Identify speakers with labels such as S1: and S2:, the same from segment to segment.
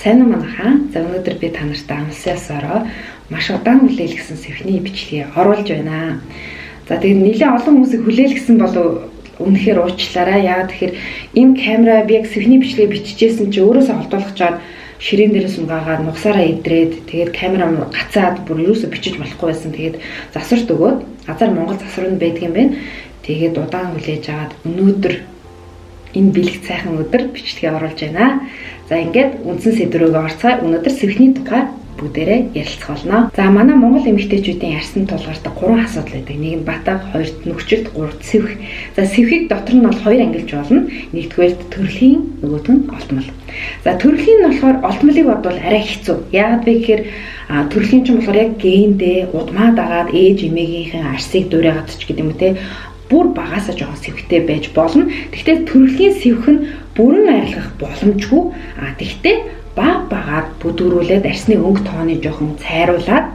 S1: Сайн уу, манайхаа. За, өнөөдөр би та нартай амлсан ёсороо маш удаан хүлээлгэсэн сэвхний бичлэгийг оруулж байна. За, тэгээд нэлээд олон хүмүүсийг хүлээлгэсэн болов, үнэхээр уучлаарай. Яагаад тэгэхээр энэ камера би яг сэвхний бичлэгийг биччихсэн чи өөрөөсөө холдуулах чад ширээн дээрээс унгаагаад нугасаараа идрээд, тэгээд камера гацаад бүр юусоо бичиж болохгүй байсан. Тэгээд засварт өгөөд, газар Монгол засвар нь байдаг юм байна. Тэгээд удаан хүлээж аваад өнөөдөр энэ бэлэг цайхан өдөр бичлэгээ оруулж байна. За, ингээд үндсэн сэдв рүүгээ орцгоё. Өнөөдөр сэвхний тухай бүгдээрээ ярилцах болно. За, манай Монгол эмэгтэйчүүдийн арьсанд тулгардаг гурван асуудал байдаг. Нэг нь батга, хоёрт нүхжилт, гуравт сэвх. За, сэвхийг дотор нь бол хоёр ангилж болно. Нэгдүгээрт төрөлхийн, нөгөөх нь олдмол. За, төрөлхийн нь болохоор олдмолыг бодвол арай хэцүү. Яагаад вэ гэхээр төрөлхийн чинь болохоор яг гендээ удмаа дагаад ээж эмээгийнхэн арьсыг дуурайгаад ч гэдэг юм уу, те, бүр багасаа жоохон сэвхтэй байж болно. Гэхдээ төрөлхийн сэвх нь бүрэн арилгах боломжгүй. А тэгтээ баг багаар бүдгэрүүлээд арьсны өнгө тооны жоохон цайруулаад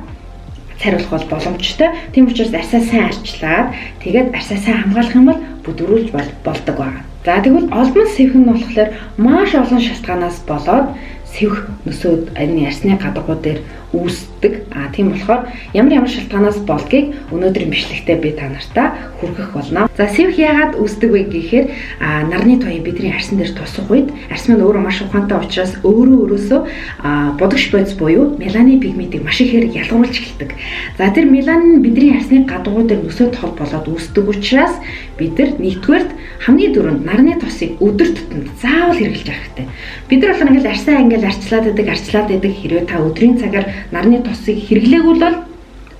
S1: цайруулах бол боломжтой. Тийм учраас арьсаа сайн арчлаад, тэгээд арьсаа сайн хамгаалах юм бол бүдгэрүүлж болдог байна. За, тэгвэл олдмол сэвх нь болохоор маш олон шалтгаанаас болоод сэвх нөсөөд энэ арьсны гадагуу дээр үүсдэг. А тийм болохоор ямар ямар шалтгаанаас болдгийг өнөөдрийн бичлэгтээ би та нартай хүргэх болно. За, сэвх яагаад үүсдэг вэ гэхээр нарны туяа бидний арьсан дээр тусах үед арьс маань өөрөө маш ухаантай учраас өөрөө өөрөөсөө будагш бодис буюу меланин пигментийг маш ихээр ялгаруулж эхэлдэг. За, тэр меланин бидний арьсны гадагуу дээр нөсөө тол болоод үүсдэг учраас бид нар нэгдүгээрт, хамгийн түрүүнд нарны тосыг өдөр тутамд заавал хэрэглэж явах хэрэгтэй. Бид нар болохоор ингээл арьсаа ингээл арчлаад байдаг, арчлаад байдаг. Хэрвээ та өдрийн цагаар нарны тосыг хэрэглээгүй бол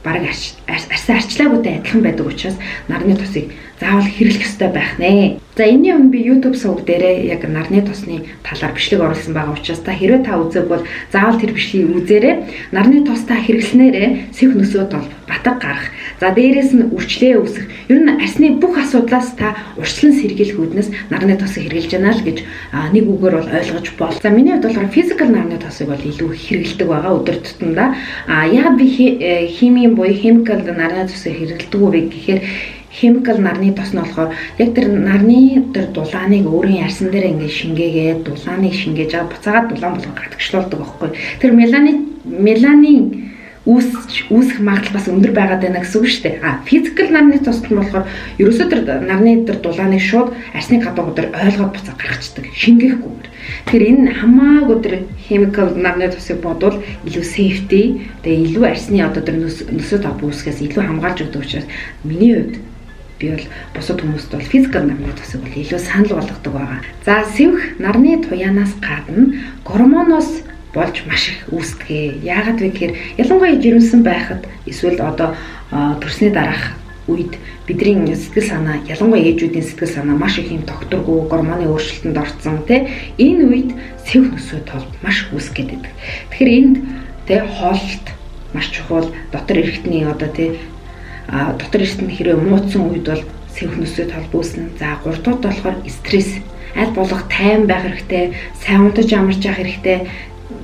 S1: бараг арьсаа арчлаагүйтэй адилхан байдаг учраас нарны тосыг заавал хэрэглэх ёстой байх нэ. За, энэний өмнө би YouTube сувг дээрээ яг нарны тосны талаар бичлэг оруулсан байгаа учраас та хэрвээ та үзээгүй бол заавал тэр бичлэгийг үзээрэй. Нарны тос та хэрэглэснээрээ сэвх нөсөө тол, батга гарах. За, дээрээс нь үрчлээ үүсэх. Ер нь арьсны бүх асуудлаас та урьдчилан сэргийлэх үүднээс нарны тосыг хэрэглэж байна л гэж нэг үгээр бол ойлгож бол. За, миний хувьд болохоор physical нарны тосыг бол илүү хэрэглэдэг байгаа өдөр тутамдаа. А яг би химийн буюу chemical нарны тосыг хэрэглэдэг үү гэхээр chemical нарны тос нь болохоор яг тэр нарны тэр дулааныг өөрийн арьсан дээр ингээд шингээгээд, дулааныг шингээж байгаа, буцаагаад дулаан болгон гадагшлуулдаг байхгүй. Тэр меланин үүсэх магадлал бас өндөр байгаад байна гэсэн үг шүү дээ. А physical нарны тосд нь болохоор ерөөсөө тэр нарны тэр дулааныг шууд арьсны гадууг дээр ойлгоод буцаа гаргацдаг. Шингээхгүйгээр. Тэгэхээр энэ хамаагүй тэр chemical нарны тосыг бодвол илүү safety, тэгээ илүү арьсны одоо тэр нөсөө тав үүсгэхээс илүү хамгаалж өгдөг учраас миний хувьд би бол бусад хүмүүст бол physical нарны тосыг бол илүү санал болгодог байгаа. За, сэвх нарны туяанаас гадна гормоноос болж маш их үүсдэг. Яагаад вэ гэхээр ялангуяа жирэмсэн байхад эсвэл одоо төрсний дараах үед бидний сэтгэл санаа, ялангуяа ээжүүдийн сэтгэл санаа маш их юм тогтворгүй, гормоны өөрчлөлтөнд орцсон, тий, энэ үед сэвх нөсөө тол маш үүсэх гээд байдаг. Тэгэхээр энд, тий, хооллолт маш чухал, дотор эрхтний одоо, тий, дотор эрхтэн хэрвээ муудсан үед бол сэвх нөсөө тол үүснэ. За, гурав дахь болохоор стресс, аль болох тайван байх хэрэгтэй, сайн унтаж амарч явах хэрэгтэй.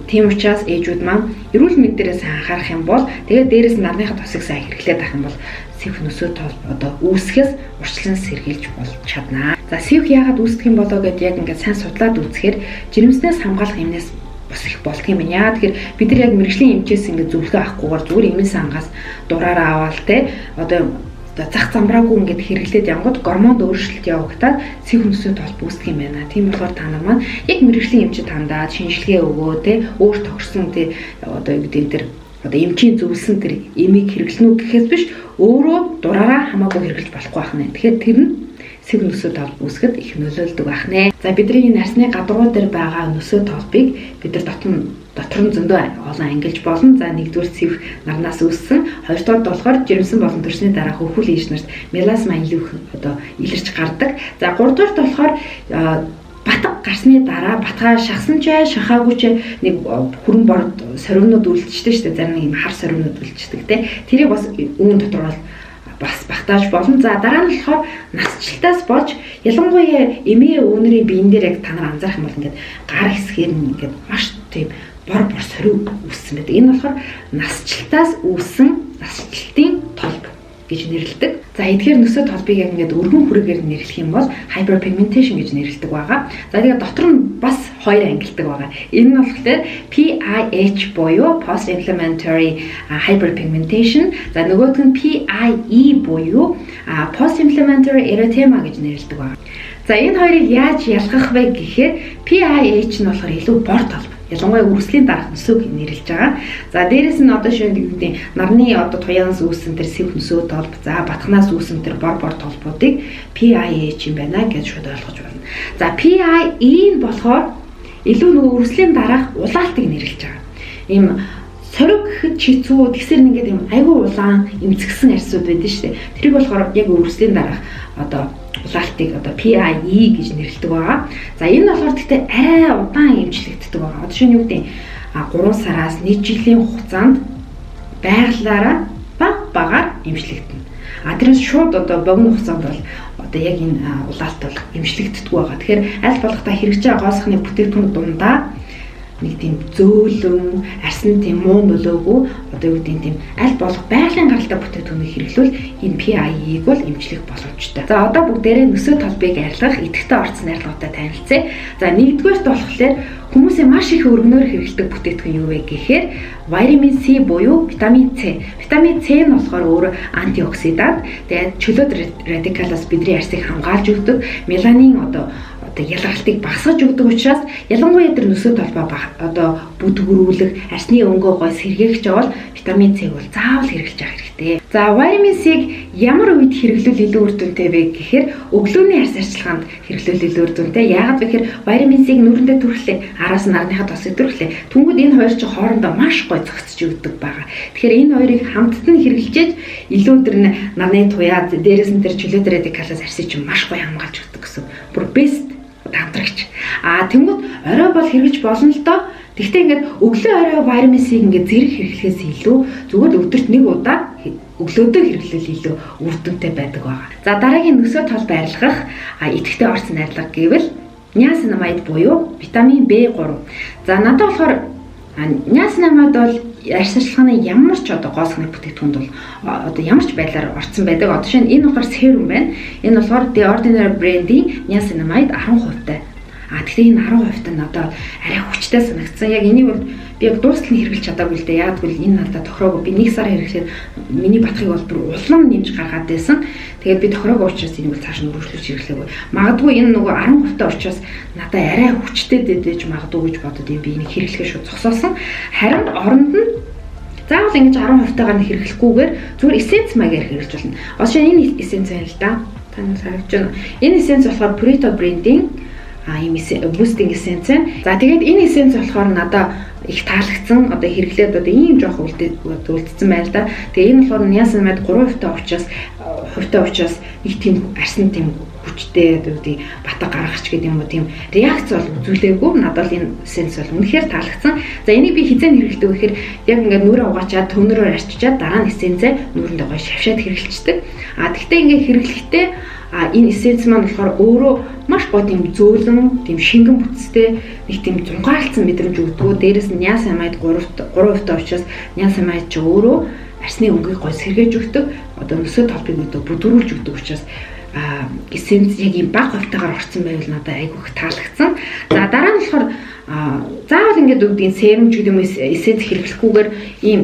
S1: Тийм учраас ээжүүд маань эрүүл мэнд дээрээ сайн анхаарах юм бол, тэгээд дээрээс нь нарныхаа тосыг сайн хэрэглээд авах юм бол сэвх нөсөө тол одоо үүсгэхээс урьдчилан сэргийлж болж чаднаа. За, сэвх яагаад үүсдэг юм болоо гэд яг ингээд сайн судлаад үзэхээр жирэмснээс хамгаалах эмнээс бас их болдго юм байна. Яагаад тэгэхээр бид нар яг мэргэжлийн эмчээс ингээд зөвлөгөө авахгүйгээр зүгээр эмийн сангаас дураараа аваал, те, одоо зах замбраагүй ингээд хэрэглээд янгууд гормонд өөрчлөлт явагдаад сэвх нөсөө тол үүсдэг юм байна. Тийм болохоор та нар маань яг мэргэжлийн эмчид хандаад шинжилгээ өгөө, те, өөр тохирсон, те, одоо юу гэдэг, тэр одоо эмчийн зөвлөсөн тэр эмийг хэрэглэнэ үү гэхээс биш өөрөө дураараа хамаагүй хэрэглэж болохгүй байх нэ. Тэгэхээр тэр нь сэвх нөсөө тол үүсгэхэд их нөлөөлдөг байх нэ. За, бидний энэ арьсны гадууруу дээр байгаа нөсөө толбыг бид нар дотор нь зөндөө олон ангилж болно. За, нэгдүгээр сэвх нарнаас үүссэн. Хоёрдугаар болохоор жирэмсэн болон төрсний дараа хөвхүүл ээж нарт мелазма илүү их одоо илэрч гардаг. За, гуравдугаарт болохоор батга гарсны дараа батгаа шахсан ч бай, шахаагүй ч нэг хүрэн борд сорвинууд үлдчихдэг шүү дээ. Зарим нэг юм хар сорвинууд үлдчихдэг, те. Тэрийг бас үүн дотор бол бас багтааж болно. За, дараа нь болохоор насжилтаас болж, ялангуяа эмээ өвнөрийн биен дээр яг та нар анзаарах юм бол ингээд гар хэсгээр нь ингээд маш тийм бор бор сорив үүссэн байдаг. Энэ болохоор насжилтаас үүссэн насжилтын толб. гэж нэрлэдэг. За, эдгээр нөсөө толбыг яг ингээд өргөн хүрээгээр нэрлэх юм бол hyperpigmentation гэж нэрлэдэг байгаа. За, тэгээд дотор нь бас хоёр ангилдаг байгаа. Энэ нь болохоор PIH буюу post inflammatory hyperpigmentation. За, нөгөөх нь PIE буюу post inflammatory erythema гэж нэрлэдэг байгаа. За, энэ хоёрыг яаж ялгах вэ гэхээр PIH нь болохоор илүү бор толбо. Ялангуяа үрслийн дараах нөсөөг нэрлэж байгаа. За, дээрэс нь одоо шин гэдэг нарны одоо туяанаас үүссэн тэр сэв нөсөө толб, за, батгнаас үүссэн тэр бор бор толбуудыг PIH юм байна гэж шууд ойлгож байна. За, PIE нь болохоор илүү нөгөө үрслийн дараах улаалтыг нэрлэж байгаа. Ийм сориг гэхэд чицүү, тэгсэр ингээд юм айгүй улаан эмзэгсэн арьсууд байдаг шүү дээ. Тэрийг болохоор яг үрслийн дараах одоо улаалтыг одоо PIE гэж нэрлэдэг байгаа. За, энэ нь болохоор гэхдээ арай удаан эмчлэгддэг байгаа. Одоо шинэ юу гэдэг, 3 сараас 1 жилийн хугацаанд байглаараа баг багаар эмчлэгдэнэ. А тэрнээс шууд одоо богино хугацаанд бол одоо яг энэ улаалт бол эмчлэгддэггүй байгаа. Тэгэхээр аль болох та хэрэгж байгаа гоо сайхны бүтээгдэхүүн дундаа нэг тийм зөөлөн, арьсан тийм муу нөлөөгөө, одоо юу гэдэг, тийм аль болох байгалийн гаралтай бүтээгдэхүүнийг хэрэглүүл энэ PIE-г бол эмчлэх боломжтой. За, одоо бүгдээрээ нөсөө толбыг арилгах идэвхтэй орц найрлагуудтай танилцъя. За, нэгдүгээрт болохоор хүмүүсийн маш их өргөнөөр хэрэглэдэг бүтээгдэхүүн юу вэ гэхээр витамин С буюу витамин С. Витамин С нь болохоор өөрөө антиоксидант, тэгээд чөлөөт радикалаас бидний арьсыг хамгаалж өгдөг, меланин одоо ялгаралтыг багасгаж өгдөг учраас ялангуяа тэр нөсөө толбоо одоо бүдгэрүүлэх, арьсны өнгөө гой сэргээх жавал витамин С бол заавал хэрэглэж явах хэрэгтэй. За, витамин С-г ямар үед хэрэглүүл илүү үр дүнтэй вэ гэхээр өглөөний арьс арчилгаанд хэрэглүүл илүү үр дүнтэй. Яагаад вэ гэхээр витамин С-г нүрэндээ түрхлээ, араас нь нарныхаа тосыг түрхлээ. Тэнгүүд энэ хоёр чинь хоорондоо маш гой зохицож өгдөг байгаа. Тэгэхээр энэ хоёрыг хамтд нь хэрэглэжээж илүү тэр нарны туяа, дээрээс нь тэр чөлөөт радикалаас арьсыг чинь маш гоё хамгаалж өгдөг гэсэн. Бүр best хамтрагч. А тэнгүүд орой бол хэрэгж болно л доо. Тэгвэл ингээд өглөө орой витамин С-г ингээд зэрэг хэрэглэхээс илүү зүгээр л өдөрт нэг удаа өглөөдөө хэрэглэл илүү үр дүнтэй байдаг байгаа. За, дараагийн нөсөө толбо арилгах идэвхтэй орц найрлага гэвэл niacinamide буюу витамин B3. За, надад болохоор niacinamide бол арьс арчилгааны ямар ч одоо гоо сайхны бүтээгдэхүүнд бол одоо ямар ч байдлаар орцсон байдаг. Одоо шинэ энэ болохоор serum байна. Энэ болохоор The Ordinary brand-ийн niacinamide 10% тай. А тэгэхээр энэ 10% нь надад арай хүчтэй санагдсан. Яг энийг бол би яг дуустал нь хэрэглэж чадаагүй л дээ. Яг гэвэл энэ надад тохироогүй. Би нэг сар хэрэглээд миний батхыг бол бүр улам нэмж гаргаад байсан. Тэгээд би тохироогүй учраас энийг бол цааш нь өргөжлөж хэрэглээгүй. Магадгүй энэ нөгөө 10% тай учраас надад арай хүчтэй дэж магадгүй гэж бодод би энийг хэрэглэхээ шууд зогсоосон. Харин оронд нь заавал ингэж 10% тайгаар нь хэрэглэхгүйгээр зүгээр essence маягаар хэрэглэж болно. Одоо энэ essence байна л да. Та нар харагдаж байна. Энэ essence болохоор Purito брендийн ийм boosting essence байна. За, тэгээд энэ essence болохоор надаа их таалагдсан. Одоо хэрэглээд одоо ийм жоох үлдсэн байна л да. Тэгээ энэ болохоор niacinamide 3% та учраас, хувьтай учраас нэг тийм арьсан тийм хүчтэй, одоо тийм батга гаргах ч гэдэг юм уу, тийм реакц бол үзүүлээгүй. Надад бол энэ essence бол үнэхээр таалагдсан. За, энийг би хэзээ хэрэглэдэг вэ гэхээр яг ингээд нүрээ угаачаад, toner оор арчичаад, дараа нь essence ээ нүрэндээ гоё шавшаад хэрэглэчдэг. А тэгтээ ингээд хэрэглэхдээ энэ essence маань болохоор өөрөө маш гоё тийм зөөлөн, тийм шингэн бүтцтэй, нэг тийм зунгаалцсан мэдрэмж өгдөг. Дээрээс нь niacinamide 3% учраас niacinamide ч өөрөө арьсны өнгийг гоё сэргээж өгдөг. Одоо нөсөө толбыг өдөө бүдгэрүүлж өгдөг учраас essence яг ийм бага хувьтайгаар орсон байвал надад айгүй их таалагдсан. За, дараа нь болохоор заавал ингээд өгдгийн serum ч гэдэг юм уу, essence хэрэглэхгүйгээр ийм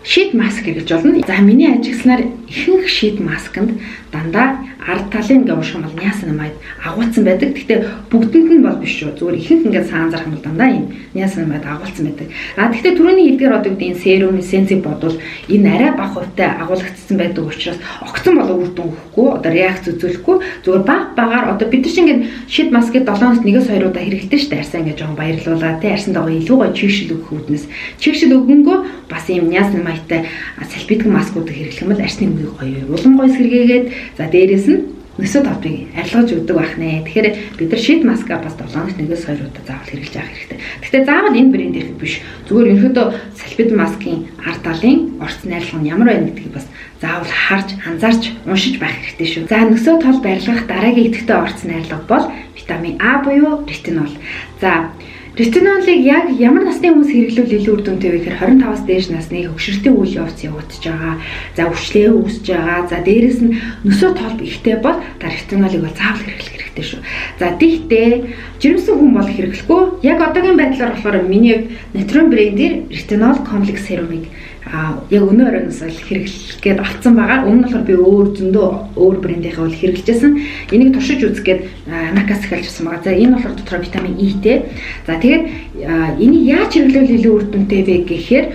S1: sheet mask хэрэглэж болно. За, миний ажигласнаар ихэнх sheet mask-нд дандаа ард талын ингээ уушах юм бол niacinamide агуулсан байдаг. Гэхдээ бүгдэнд нь бол биш шүү. Зүгээр ихэнх ингээ саан зарах юм бол дандаа ийм niacinamide агуулсан байдаг. А гэхдээ түрүүний хэлдгээр одоо гэдэг энэ serum, essence-ийг бодвол энэ арай бага хувьтай агуулгдсан байдаг учраас огцон болоо үр дүн өгөхгүй, одоо реакц үзүүлэхгүй, зүгээр баг багаар одоо бид нар чинь ингээ sheet mask-ыг 7 хоногт 1-2 удаа хэрэглэдэг шүү дээ. Арьсаа ингээ жоохон баярлуулаа тий, арьсан дагуу илүү гоё чийгшил өгөх үүднээс чийгшил өгөнгөө бас ийм niacinamide-тай салбидган маскуудыг хэрэглэх юм бол арьсны өнгийг гоё улам гоё сэргээгээд, за, дээрээс нь нөсөө толбыг арилгаж өгдөг байх нэ. Тэгэхээр бид нар sheet mask аа бас 7 хоногт 1-2 удаа заавал хэрэглэж явах хэрэгтэй. Гэхдээ заавал энэ брендийнх биш. Зүгээр ерөнхийдөө салбид маскын ард талын орц найрлага нь ямар байна гэдгийг бас заавал харж, анзаарч, уншиж байх хэрэгтэй шүү. За, нөсөө толбо арилгах дараагийн идэвхтэй орц найрлага бол витамин А буюу ретинол. За. Ретинолыг яг ямар насны хүмүүс хэрэглүүл илүү үр дүнтэй вэ гэхээр 25-аас дээш насны хөгшөртийн үйл явц явагдаж байгаа. За, өвчлээ үүсэж байгаа. За, дээрэс нь нөсөө толб ихтэй бол та ретинолыг бол заавал хэрэглэх хэрэгтэй шүү. За, тэгтээ жирэмсэн хүн бол хэрэглэхгүй. Яг одоогийн байдлаар болохоор миний хувьд Natron брэндээр ретинол комплекс serum-ыг яг өнөө оройноос л хэрэглэх гээд авцсан байгаа. Өмнө нь болохоор би өөр зөндөө өөр брендийнхээ бол хэрэглэжсэн. Энийг туршиж үзэх гээд Америкаас эхэлж авсан байгаа. За, энэ болохоор дотроо витамин E-тэй. За, тэгээд энийг яаж хэрэглэвэл илүү үр дүнтэй вэ гэхээр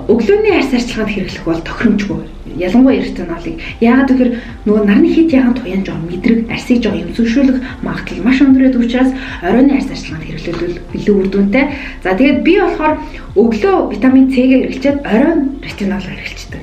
S1: өглөөний арьс арчилгаанд хэрэглэх бол тохиромжгүй. Ялангуяа ретинолыг. Яагаад гэхээр нөгөө нарны хэт ягаан туяан жоо мэдрэг арьсыг жоо юмсгшүүлэх магадлал маш өндөр байдаг учраас оройн арьс арчилгаанд хэрэглэвэл илүү үр дүнтэй. За, тэгээд би болохоор өглөө витамин С-гээ хэрэглэчээд оройн ретинол хэрэглэчдэг.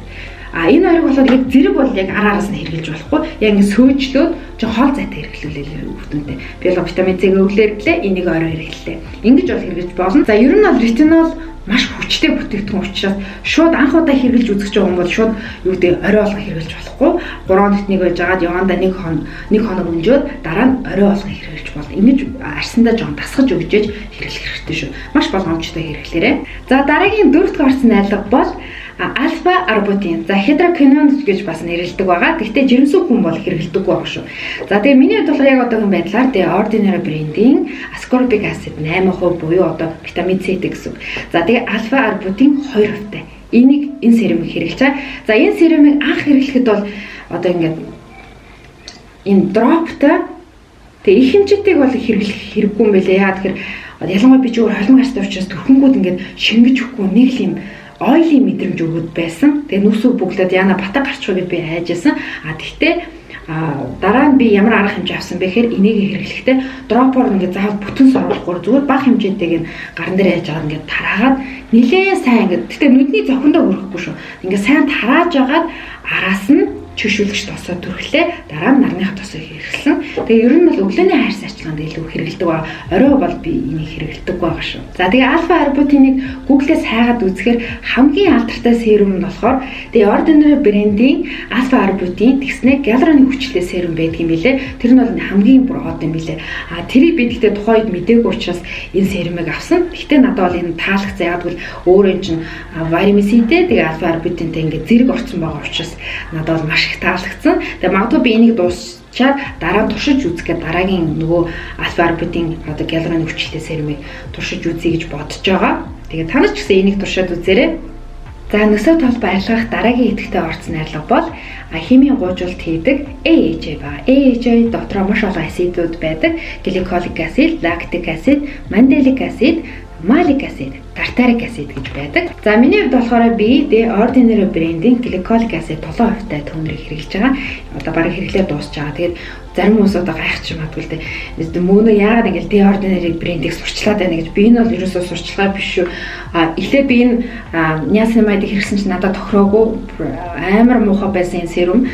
S1: А энэ хоёрыг болохоор яг зэрэг бол яг ар араас нь хэрэглэж болохгүй. Яг ингэ сөөжлөөд жоо хоол зайтай хэрэглүүлээ үр дүнтэй. Би бол витамин С-гээ өглөө хэрэглээ, энийг орой хэрэглэлээ. Ингэж бол хэрэглэж болно. За, ер нь бол ретинол маш хүчтэй бүтээгдэхүүн учраас шууд анх удаа хэрэглэж үзэж байгаа хүн бол шууд юу гэдэг орой болго хэрэглэж болохгүй. 3 хоногт нэг байж байгаад явандаа нэг хоног өнжөөд дараа нь орой болго хэрэглэж болно. Ингэж арьсандаа жоон дасгаж өгчээж хэрэглэх хэрэгтэй шүү. Маш болгоомжтой хэрэглээрэй. За, дараагийн дөрөв дэх орсон найрлага бол альфа арбутин. За, хидроквинон гэж бас нэрлэдэг байгаа. Гэхдээ жирэмсэн хүн бол хэрэглэдэггүй байгаа шүү. За, тэгээ миний хувьд болохоор яг одоогийн байдлаар The Ordinary брендийн ascorbic acid 8% буюу одоо витамин С гэсэн. За, тэгээ альфа арбутин 2%-тай. Энийг, энэ serum-ыг хэрэглэж байгаа. За, энэ serum-ыг анх хэрэглэхэд бол одоо ингээд энэ drop-тай, тэгээ их хэмжээтэйг бол хэрэглэх хэрэггүй юм байлээ. Яагаад тэгэхээр ялангуяа би ч өөр холимог арьстай учраас түрхэнгүүд ингээд шингэж өгөхгүй нэг л юм oily мэдрэмж өгöd байсан. Тэгээ нүсүү бүглээд яна батаг гарчих гэж би айжсэн. А тэгтээ дараа нь би ямар арга хэмжээ авсан бэ гэхээр энийг хэрэглэхдээ drop-оор ингээд заавал бүтэн соруулахгүй, зүгээр бага хэмжээтэйг нь гаран дээр яаж байгаа ингээд тараагаад нилээн сайн ингээд, тэгтээ нүдний зохиндоо хүрэхгүй шүү. Ингээд сайн тарааж агаад араас нь чөшүүлэгч тосоо түрхлээ. Дараа нь нарныхаа тосыг хэрэглэсэн. Тэгээ ер нь бол өглөөний хайрс арчилгаанд илүү хэрэглэдэг ба орой бол би энийг хэрэглэдэг байгаа шүү. За, тэгээ альфа арбутиныг Google-ээс хайгаад үзэхээр хамгийн алдартай serum нь болохоор тэгээ Ordinary брендийн альфа арбутин тэгснэ гиалуроны хүчтэй serum байдаг юм билэ. Тэр нь бол хамгийн бүр од юм билэ. А тэрийг би тэгтээ тухайн үед мдээгүй учраас энэ serum-ыг авсан. Гэхдээ надад бол энэ таалагдсан. Яг гэвэл өөрөө энэ чинь витамин C-тэй, тэгээ альфа арбутинтай ингээд зэрэг орсон байгаа учраас надад бол маш их таалагдсан. Тэгээ магадгүй би энийг дуусчаад дараа нь туршиж үзэх гээд дараагийн нөгөө альфа арбутин одоо гиалуроны хүчтэй serum-ыг туршиж үзье гэж бодож байгаа. Тэгээ та нар ч гэсэн энийг туршаад үзээрэй. За, нөсөө толбоо арилгах дараагийн идэвхтэй орц найрлага бол химийн гуужуулалт хийдэг AHA ба. AHA дотроо маш олон acid-ууд байдаг. Glycolic acid, lactic acid, mandelic acid, malic acid, tartaric acid гэж байдаг. За, миний хувьд болохоор би The Ordinary брендийн glycolic acid 7% toner-ыг хэрэглэж байгаа. Одоо бараг хэрэглээ дуусч байгаа. Тэгээд зарим хүмүүс одоо гайхчих магадгүй л дээ. Мөнөө яагаад ингэж The Ordinary брендийг сурчлаад байна гэж. Би энэ бол ерөөсөө сурчлагаа биш шүү. А эхлээд би энэ niacinamide хэрэглэсэн чинь надад тохироогүй, амар муухай байсан энэ serum.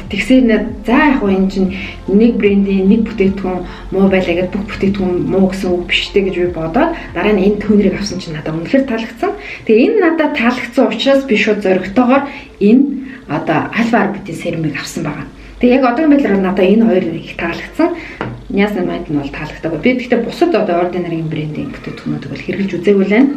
S1: Тэгсээр нэ, за яг уу энэ чинь нэг брендийн нэг бүтээгдэхүүн муу байлаа гэдээ бүх бүтээгдэхүүн муу гэсэн үг биш үү гэж би бодоод дараа нь энэ toner-ыг авсан чинь надад үнэхээр таалагдсан. Тэгээ энэ надад таалагдсан учраас би шууд зоригтойгоор энэ одоо альфа арбутин serum-ыг авсан байгаа. Тэгээ яг одоогийн байдлаар надад энэ хоёр их таалагдсан. Niacinamide нь бол таалагдаагүй. Би гэхдээ бусад одоо Ordinary-ийн брендийн бүтээгдэхүүнүүдийг бол хэрэглэж үзээгүй л байна.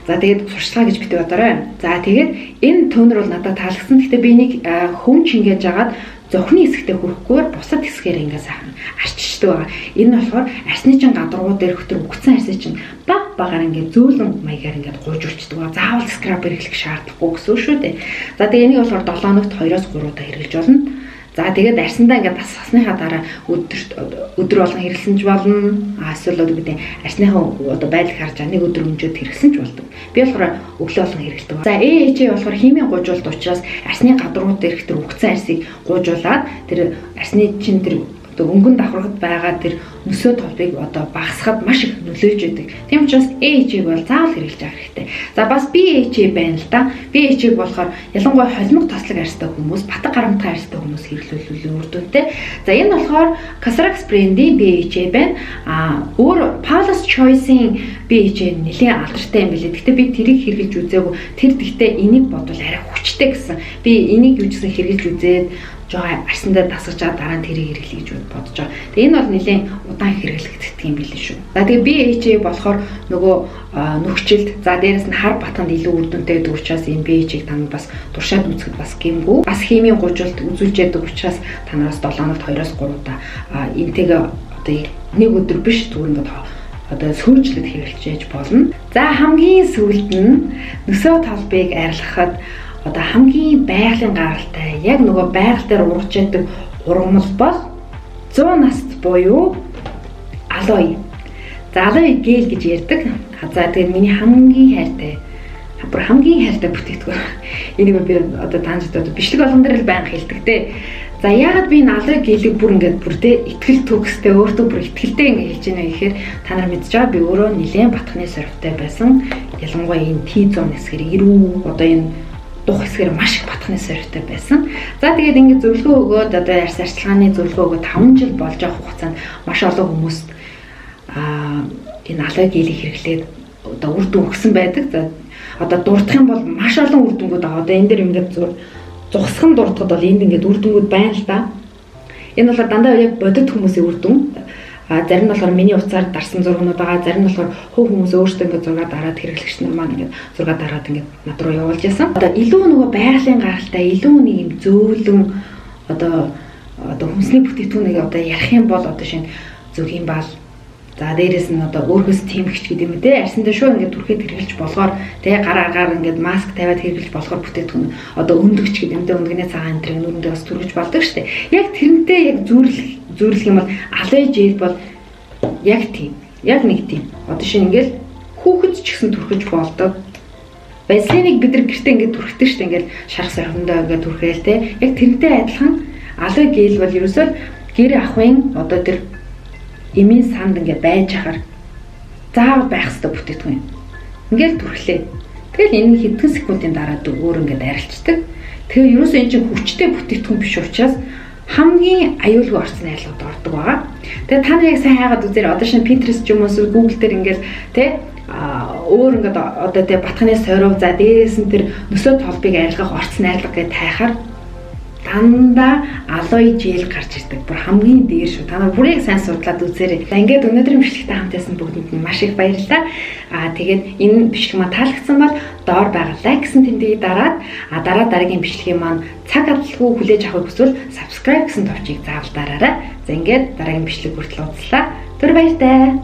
S1: За, тэгээд сурчлагаа гэж битгий бодоорой. За, тэгээд энэ toner бол надад таалагдсан. Гэхдээ би энийг хөвн чингээж агаад зохины хэсэгтээ хүрэхгүйгээр бусад хэсгээр ингээ сайхан арчилдаг байгаа. Энэ нь болохоор арьсны чин гадаргуу дээр хөтөр үгцэн арьсны чин баг багаар ингээ зөөлөн маягаар ингээ гуйжуулчихдаг байгаа. Заавал scrub хэрэглэх шаардлагагүй гэсэн үг шүү дээ. За, тэгээ энийг болохоор 7 хоногт 2-оос 3 удаа хэрэглэж болно. За, тэгээд арьсандаа ингээд дасгасныхаа дараа өдөрт өдөр болгон хэрэглэсэн ч болно. А эсвэл одоо гэдэг арьсныхаа одоо байдлыг харж нэг өдөр өнжөөд хэрэглэсэн ч болдог. Би болохоор өглөө болгон хэрэглэдэг. За, AHA болохоор химийн гуйжуулалт учраас арьсны гадаргуу дээрх тэр үгцэн арьсыг гуйжуулаад тэр арьсны чин тэр одоо өнгөн давхаргад байгаа тэр нөсөө толбыг одоо багасгахад маш их нөлөөлж өгдөг. Тийм учраас AHA-г бол заавал хэрэглэж авах хэрэгтэй. За, бас BHA байна л да. BHA-г болохоор ялангуяа холимог тослог арьстай хүмүүс, батаг гарамтгай арьстай хүмүүс хэрэглүүл үр дүнтэй. За, энэ болохоор Cosrx брендийн BHA байна. А өөр Paula's Choice-ийн BHA нэлээд алдартай юм билээ. Гэхдээ би тэрийг хэрэглэж үзээгүй. Тэр гэхдээ энийг бодвол арай хүчтэй гэсэн. Би энийг юу ч гэсэн хэрэглэж үзээд жоо арьсандаа дасгаж байгаа дараа нь тэрийг хэрэглэе гэж бодож байгаа. Тэгээ энэ бол нэлээд удаан хэрэглэгддэг. батдаг юм билээ шүү. За тэгээ BHA болохоор нөгөө нүхжилт, за дээрэс нь хар батганд илүү үр дүнтэй гэдэг учраас энэ BHA-г та нар бас туршаад үзэхэд бас гэмгүй. Бас химийн гужуулт үзүүлж яадаг учраас та нараас 7 хоногт 2-оос 3 удаа энтэйгээ одоо нэг өдөр биш, зүгээр ингээд одоо сүйжлэд хэрэглэж болно. За, хамгийн сүүлд нь нөсөө толбыг арилгахад одоо хамгийн байгалийн гаралтай, яг нөгөө байгаль дээр ургаж яадаг ургамал бол 100 наст буюу aloe. За, aloe gel гэж ярьдаг. За, тэгээд миний хамгийн хайртай, бүр хамгийн хайртай бүтээгдэхүүн. Энийг би одоо таанж одоо бичлэг болгон дээр л байнга хэлдэг те. За, яагаад би энэ aloe gel ийг бүр ингээд бүр те итгэл төгстэй, өөртөө бүр итгэлтэй ингээд хэлж байна гэхээр та нар мэдж байгаа, би өөрөө нэлээд батхны сорвтой байсан. Ялангуяа энэ T-zone хэсгээр, эрүү одоо энэ дух хэсгээр маш их батхны сорвтой байсан. За, тэгээд ингээд зөвлөгөө өгөөд, одоо арьс арчилгааны зөвлөгөө өгөөд 5 жил болж байгаа хугацаанд маш олон хүмүүст энэ aloe gel ийг хэрэглээд одоо үр дүн өгсөн байдаг. За, одоо дурдах юм бол маш олон үр дүнгууд байгаа. Одоо энэ дээр ингээд зугасхан дурдахад бол энд ингээд үр дүнгууд байна л да. Энэ бол дандаа яг бодит хүмүүсийн үр дүн. А зарим нь болохоор миний утсаар дарсан зургнууд байгаа. Зарим нь болохоор хувь хүмүүс өөрсдөө ингээд зураг дараад, хэрэглэгч нар маань ингээд зураг дараад ингээд над руу явуулж ясан. Одоо илүү нөгөө байгалийн гаралтай, илүү нэг юм зөөлөн одоо хүнсний бүтээгдэхүүнийг одоо ярих юм бол одоо шинэ зөгийн бал. За, дээрэс нь одоо өөрхөөс тэмхч гэдэг юм те, арьсан дээр шууд ингээд түрхэд хэрэглэж болохоор те, гар агаар ингээд маск тавиад хэрэглэж болохоор бүтээгдэхүүн, одоо өндөгч гэдэг юм те, өндөгний цагаан энэ тэрийг нүрэндээ бас түргэж болдог штэ. Яг тэрнтэй яг зүйрлэх зүйрлэх юм бол aloe gel бол яг тийм. Яг нэг тийм. Одоо шинэ ингээд хүүхэд ч гэсэн түрхэж болдог. Вазелиныг бид нар гэртээ ингээд түрхдэг штэ, ингээд шарх сорхондоо ингээд түрхээл те. Яг тэрнтэй адилхан aloe gel бол ерөөсөө гэр ахуйн одоо тэр эмийн санд ингээ байж ахаар заавал байх хэрэгтэй бүтээгдэхүүн юм. Ингээл түрхлээ. Тэгэл энэ хэдхэн секундын дараа өөр ингээд арилчдаг. Тэгээ ерөөсөө энэ чинь хүчтэй бүтээгдэхүүн биш учраас хамгийн аюулгүй орцны арилгад ордог байгаа. Тэгээ та нар яг сайн хайгаад үзээрэй. Одоо шинэ Pinterest ч юм уу Google дээр ингээл тэ өөр ингээд одоо тэ батхны сорив, за дээрээс нь тэр нөсөө толбыг арилгах орц найрлага гэж тайхаар дандаа aloe gel гарч ирдэг. Бүр хамгийн дээр шүү. Та нар бүрийг сайн судлаад үзээрэй. За, ингээд өнөөдрийн бичлэгтэй хамт байсан бүгдэнд нь маш их баярлалаа. Аа, тэгээд энэ бичлэг маань таалагдсан бол доор байгаа like гэсэн тэмдгийг дараад, дараа дараагийн бичлэгийн маань цаг алдалгүй хүлээж авахыг хүсвэл subscribe гэсэн товчийг заавал дараарай. За, ингээд дараагийн бичлэг хүртэл уулзлаа. Түр баяртай.